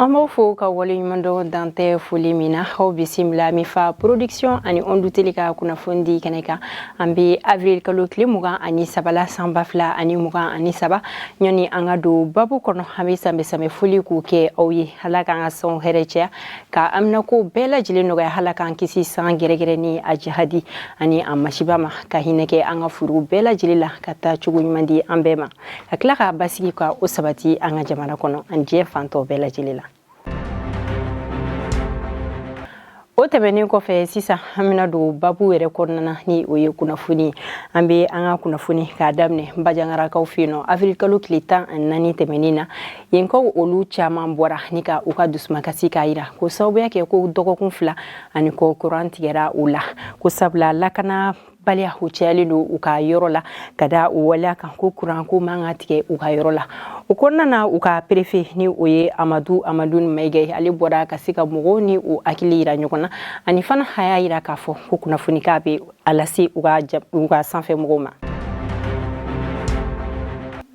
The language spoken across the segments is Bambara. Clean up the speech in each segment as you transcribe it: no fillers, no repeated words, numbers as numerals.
An b'aw fo ka waleɲuman dɔn dan tɛ foli min na. Aw bisimila Mifa Production ani Ondu Télé ka kunnafoni di kɛnɛ kan. An bɛ avril kalo tile 23 la, san 2023. Ɲɔni an ka don babu kɔnɔ, an bɛ sanbɛ foli k'o kɛ aw ye. Ala k'an ka sanw hɛrɛ caya, ka aminako bɛɛ lajɛlen nɔgɔya. Ala k'an kisi san gɛrɛgɛrɛ ni a jahadi ani a masiba ma, ka hinɛ kɛ an ka furu bɛɛ lajɛlen la, ka taa cogo ɲuman di an bɛɛ ma, ka tila k'a basigi ka o sabati an ka jamana kɔnɔ ani diɲɛ fan tɔ bɛɛ lajɛlen la. O tɛmɛnen kɔfɛ, sisan an bɛna don babu yɛrɛ kɔnɔna na, ni o ye kunnafoni. An bɛ an ka kunnafoni k'a daminɛ Bajangarakaw fɛ yen nɔ. Avril kalo tile 14 tɛmɛnen na, yenkaw olu caman bɔra ni ka u ka dusumakasi k'a yira ko sababuya kɛ ko dɔgɔkun 2 ani kɔ kuran tigɛra u la, ko sabula lakana baliya o cayalen don u ka yɔrɔ la. Ka da o waleya kan, ko kuran ko man ka tigɛ u ka yɔrɔ la. O kɔnɔna na, u ka préfet, ni o ye Amadu Amadu Mayiga, ale bɔra ka se ka mɔgɔw ni o hakili yira ɲɔgɔn na, ani fana a y'a yira k'a fɔ ko kunnafoni k'a bɛ a lase u ka sanfɛ mɔgɔw ma.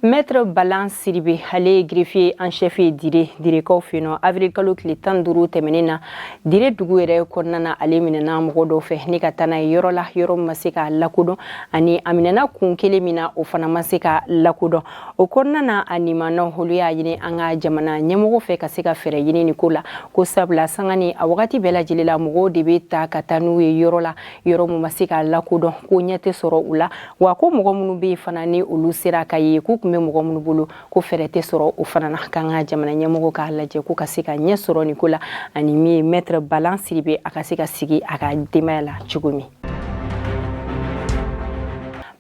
Maître Balan Siribe, ale ye greffier en chef ye Dire, Direkaw fɛ yen nɔ. Avril kalo tile 15 tɛmɛnen na, Dire dugu yɛrɛ kɔnɔna na, ale minɛna mɔgɔ dɔw fɛ ni ka taa n'a ye yɔrɔ la, yɔrɔ min ma se ka lakodɔn, ani a minɛna kun kelen min na, o fana ma se ka lakodɔn. O kɔnɔna na, a nimanaw olu y'a ɲini an ka jamana ɲɛmɔgɔ fɛ ka se ka fɛɛrɛ ɲini nin ko la, ko sabula sanga ni a wagati bɛɛ lajɛlen la, mɔgɔw de bɛ ta ka taa n'u ye yɔrɔ la, yɔrɔ min ma se ka lakodɔn, ko ɲɛ tɛ sɔrɔ u la. Wa ko mɔgɔ minnu bɛ yen fana, ni olu sera ka ye k'u tun bɛ mɔgɔ minnu bolo, ko fɛɛrɛ tɛ sɔrɔ o fana na. K'an ka jamana ɲɛmɔgɔ k'a lajɛ ko ka se ka ɲɛ sɔrɔ nin ko la, ani min ye Maître Balan Siribe, a ka se ka sigi a ka denbaya la cogo min.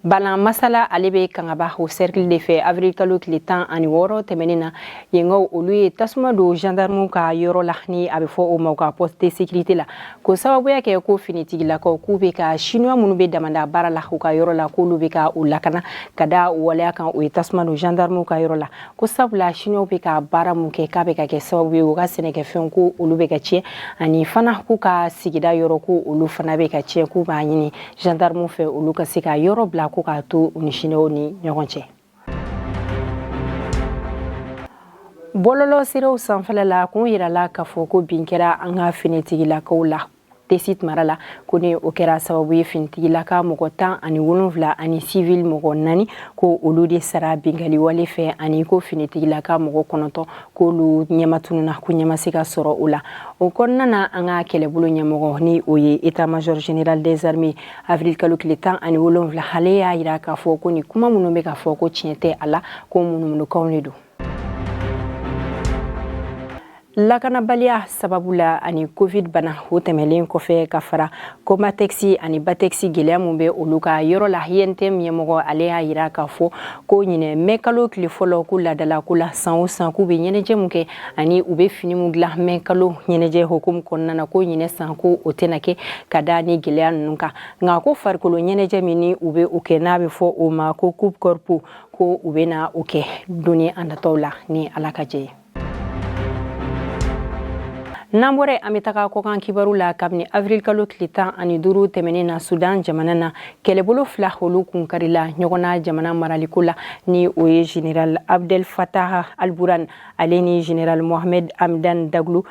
Balan Masala, ale bɛ Kangaba o cercle de fɛ. Avril kalo tile 16 tɛmɛnen na, yenkaw olu ye tasuma don gendarmew ka yɔrɔ la, ni a bɛ fɔ o ma u ka poste de sécurité la, ko sababuya kɛ ko finitigilakaw k'u bɛ ka chinois minnu bɛ damanda baara la u ka yɔrɔ la, k'olu bɛ ka u lakana. Ka da waleya kan, o ye tasuma don gendarmew ka yɔrɔ la, ko sabula chinois bɛ ka baara mun kɛ, k'a bɛ ka kɛ sababu ye u ka sɛnɛkɛfɛnw ko olu bɛ ka tiɲɛ, ani fana k'u ka sigida yɔrɔ ko olu fana bɛ ka tiɲɛ. K'u b'a ɲini gendarmew fɛ, olu ka se ka yɔrɔ bila ko k'a to u ni chinois ni ɲɔgɔn cɛ. Bɔlɔlɔ siraw sanfɛla la, kun yirala k'a fɔ ko bin kɛra an ka finitigilakaw la Tesit mara la, ko ni o kɛra sababu ye finitigilaka mɔgɔ 17 ani civil mɔgɔ naani, ko olu de sara bingali wale fɛ, ani ko finitigilaka mɔgɔ 9, k'olu ɲɛma tununa, ko ɲɛma se ka sɔrɔ o la. O kɔnɔna na, an ka kɛlɛbolo ɲɛmɔgɔ, ni o ye état major général des armées, avril kalo tile 17, ale y'a yira k'a fɔ ko ni kuma minnu bɛ ka fɔ, ko tiɲɛ tɛ a la, ko munumunukanw de don. Lakanabaliya sababu la ani Covid bana, o tɛmɛlen kɔfɛ, ka fara Comatex ani Batex gɛlɛya mun bɛ olu ka yɔrɔ la, UNTM ɲɛmɔgɔ, ale y'a yira k'a fɔ ko ɲinɛ mɛ kalo tile fɔlɔ, ko ladala ko la, san o san k'u bɛ ɲɛnajɛ mun kɛ ani u bɛ fini mun dilan mɛ kalo ɲɛnajɛ hukumu kɔnɔna na, ko ɲinɛ san ko o tɛna kɛ ka da ni gɛlɛya ninnu kan. Nka ko farikolo ɲɛnajɛ min ni u bɛ o kɛ, n'a bɛ fɔ o ma ko Coupe Corpo, ko u bɛna o kɛ don ni a nataw la, ni Ala ka jɛ ye. N'an bɔra, an bɛ taga kɔkan kibaru la. Kabini avril kalo tile 15 tɛmɛnen na, Sudan jamana na, kɛlɛbolo fila olu kun karila ɲɔgɔn na jamana maraliko la, ni o ye général Abdel Fattah al-Burhan, ale ni général Mohamed Hamdan Daglo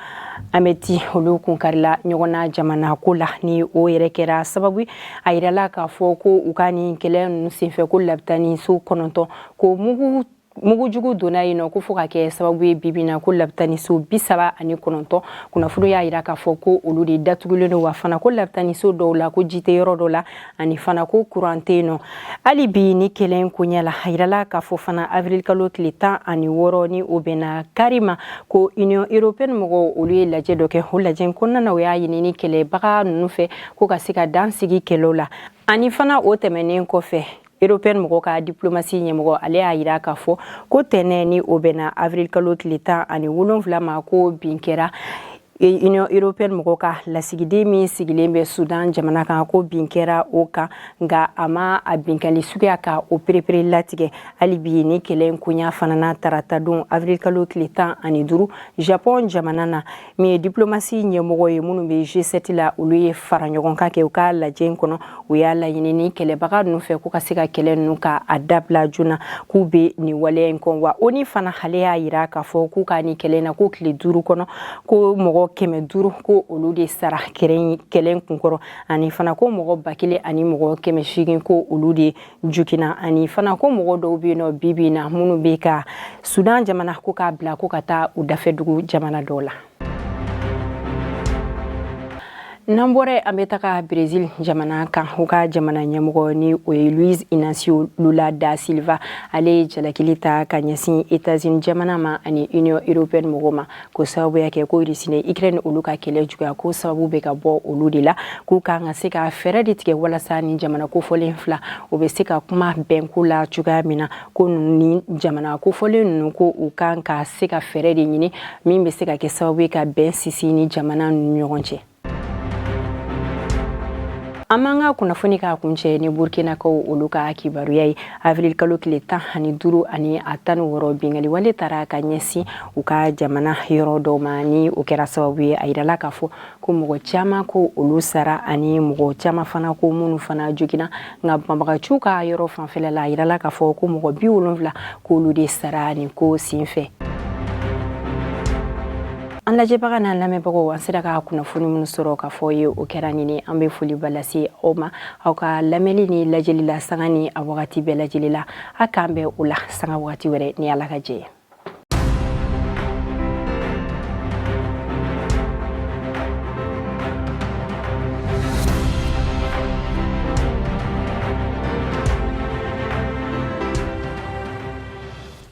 Hemedti, olu kun karila ɲɔgɔn na jamana ko la, ni o yɛrɛ kɛra sababu a yirala k'a fɔ ko u ka nin kɛlɛ ninnu senfɛ, ko labitani so 9, ko mugu mugujugu donna yen nɔ, ko fo ka kɛ sababu ye bibi na ko labitaniso 39, kunnafoni y'a yira k'a fɔ ko olu de datugulen don. Wa fana ko labitaniso dɔw la, ko ji tɛ yɔrɔ dɔ la, ani fana ko kuran tɛ yen nɔ hali bi. Ni kɛlɛ in koɲɛ la, a yirala k'a fɔ fana avril kalo tile 16, ni o bɛnna kari ma, ko Union européenne mɔgɔw olu ye lajɛ dɔ kɛ. O lajɛ in kɔnɔna na, o y'a ɲini ni kɛlɛbaga ninnu fɛ ko ka se ka dan sigi kɛlɛw la. Ani fana o tɛmɛnen kɔfɛ, européenne mɔgɔ ka diplomatie ɲɛmɔgɔ, ale y'a yira k'a fɔ ko tɛnɛ, ni o bɛnna avril kalo tile 17 ma, ko bin kɛra Union européenne mɔgɔw ka lasigiden min sigilen bɛ Sudan jamana kan, ko bin kɛra o kan, nka a ma a binkanni suguya ka o perepere latigɛ. Hali bi ni kɛlɛ in koɲa fana na, taratadon avril kalo tile 15, Japon jamana na, min ye diplomasi ɲɛmɔgɔ ye minnu bɛ G7 la, olu ye fara ɲɔgɔn kan kɛ u ka lajɛ in kɔnɔ. U y'a laɲini ni kɛlɛbaga ninnu fɛ k'u ka se ka kɛlɛ ninnu ka a dabila joona, k'u bɛ nin waleya in kɔn. Wa ONU fana, ale y'a yira k'a fɔ k'u ka nin kɛlɛ in na, ko tile 5 kɔnɔ, ko mɔgɔ 500, ko olu de sara kɛlɛ in kunkɔrɔ, ani fana ko mɔgɔ 1800, ko olu de joginna, ani fana ko mɔgɔ dɔw bɛ yen nɔ bi bi in na minnu bɛ ka Sudan jamana ko k'a bila ko ka taa u dafɛ dugu jamana dɔw la. N'an bɔra, an bɛ taga Brésil jamana kan. U ka jamana ɲɛmɔgɔ, ni o ye Luiz Inacio Lula da Silva, ale ye jalakili ta ka ɲɛsin États-Unis jamana ma ani Union européenne mɔgɔw ma, ko sababuya kɛ ko Russie ni Ukraine olu ka kɛlɛ juguya, ko sababu bɛ ka bɔ olu de la, k'u kan ka se ka fɛɛrɛ de tigɛ walasa ni jamana kofɔlen fila o bɛ se ka kuma bɛnko la cogoya min na, ko ni jamana kofɔlen ninnu, ko u kan ka se ka fɛɛrɛ de ɲini min bɛ se ka kɛ sababu ye ka bɛn sinsin ni jamana ninnu ɲɔgɔn cɛ. An b'an ka kunnafoni k'a kuncɛ ni Burkinakaw olu ka kibaruya ye. Avril kalo tile 15 ani a 16, binkanni wale taara ka ɲɛsin u ka jamana yɔrɔ dɔw ma, ni o kɛra sababu ye a yirala k'a fɔ ko mɔgɔ caman ko olu sara, ani mɔgɔ caman fana ko minnu fana joginna. Nka banbagaciw ka yɔrɔ fanfɛla la, a yirala k'a fɔ ko mɔgɔ 70 k'olu de sara nin ko senfɛ. An lajɛbaga n'an lamɛnbagaw, an sera ka kunnafoni minnu sɔrɔ ka fɔ ye, o kɛra nin. An bɛ foliba lase aw ma aw ka lamɛnni ni lajɛli la sanga ni a wagati bɛɛ lajɛli la. A k'an bɛn o la sanga wagati wɛrɛ ni Ala ka jɛ ye.